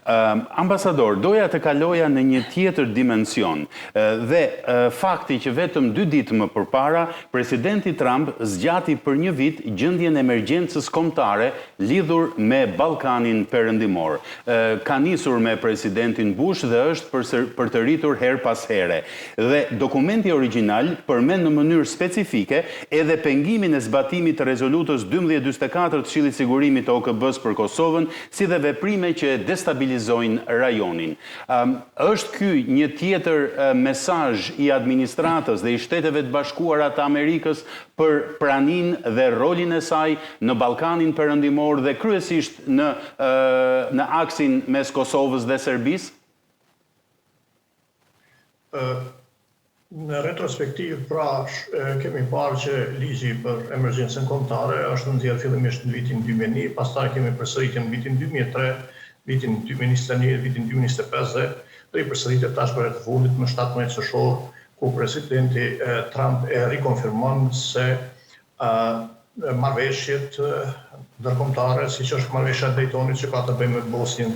Ambasador, doja të kaloja në një tjetër dimension dhe fakti që vetëm dy ditë më përpara, presidenti Trump zgjati për një vit gjendjen e emergjencës kombëtare lidhur me Ballkanin Perëndimor. Ka nisur me presidentin Bush dhe është përtëritur herë pas here. Dhe dokumenti origjinal përmend në mënyrë specifike edhe pengimin e zbatimit të Rezolutës 1244 të Këshillit të Sigurimit të OKB-së për Kosovën, si dhe veprime që e destabilizojnë rajonin. Është ky një tjetër mesazh i administratës dhe i Shteteve të Bashkuara të Amerikës për praninë dhe rolin e saj në Ballkanin Perëndimor dhe kryesisht në në aksin mes Kosovës dhe Serbisë? Në retrospektivë, pra, kemi parë që ligji për emergjencën kombëtare është nxjerrë fillimisht në vitin 2001, pastaj kemi përsëritjen në vitin 2003, vitin 2021, vitin 2025 dhe ripërsëritet tash për herë të fundit më 17 qershor, ku presidenti Trump e rikonfirmon se marrëveshjet ndërkombëtare, siç është marrëveshja e Daytonit që ka të bëjë me Bosnjën,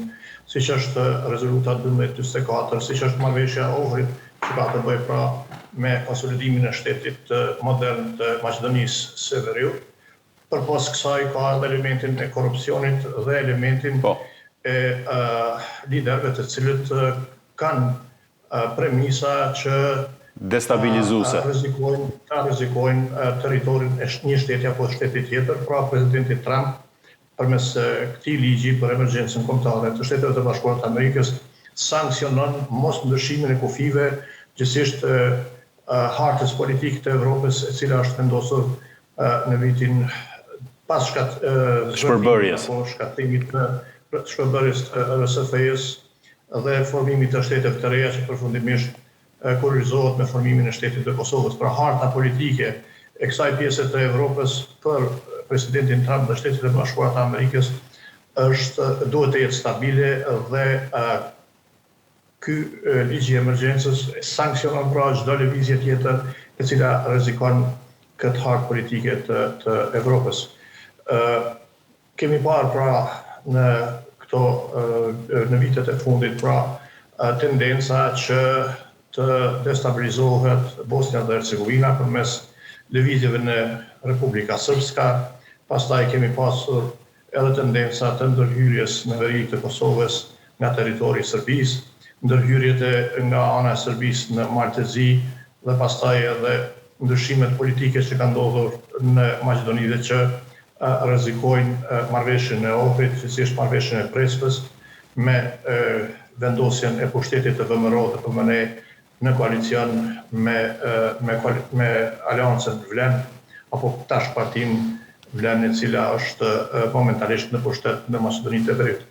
siç është rezoluta 1244, siç është marrëveshja e Ohrit që ka të bëjë pra me konsolidimin e shtetit modern të Maqedonisë së Veriut. Përpos kësaj ka edhe elementin e korrupsionit dhe elementin po. e liderëve të cilët kanë premisa që destabilizuese rrezikojnë ta rrezikojnë territorin e një shteti apo shteti tjetër, pra presidenti Trump përmes këtij ligji për emergjencën kombëtare të Shteteve të Bashkuara të Amerikës sanksionon mos ndryshimin e kufijve, gjithsesi hartës politike të Evropës e cila është vendosur në vitin pas shkat shpërbërjes apo shkatërrimit të shpërbërjes të RSFJ-së dhe formimit të shteteve të reja që përfundimisht kurorëzohet me formimin e shtetit të Kosovës. Pra harta politike e kësaj pjese të Evropës për presidentin Trump dhe Shtetet e Bashkuara të Amerikës është duhet të jetë stabile dhe ky ligj i emergjencës sanksionon pra çdo lëvizje tjetër e cila rrezikon këtë hartë politike të, të Evropës. Kemi parë pra në këto në vitet e fundit pra tendenca që të destabilizohet Bosnja dhe Hercegovina përmes lëvizjeve në Republika Srpska, pastaj kemi pasur edhe tendenca të ndërhyrjes në veri të Kosovës nga territori i Serbisë, ndërhyrjet e nga ana e Serbisë në Mal të Zi dhe pastaj edhe ndryshimet politike që kanë ndodhur në Maqedoni dhe që rrezikojnë marrëveshjen e Ohrit, gjithsesi marrëveshjen e Prespës, me vendosjen e pushtetit të VMRO DPMNE në koalicion me me me aleancën VLEN apo tash partinë VLEN e cila është momentalisht në pushtet në Maqedoni të Veriut.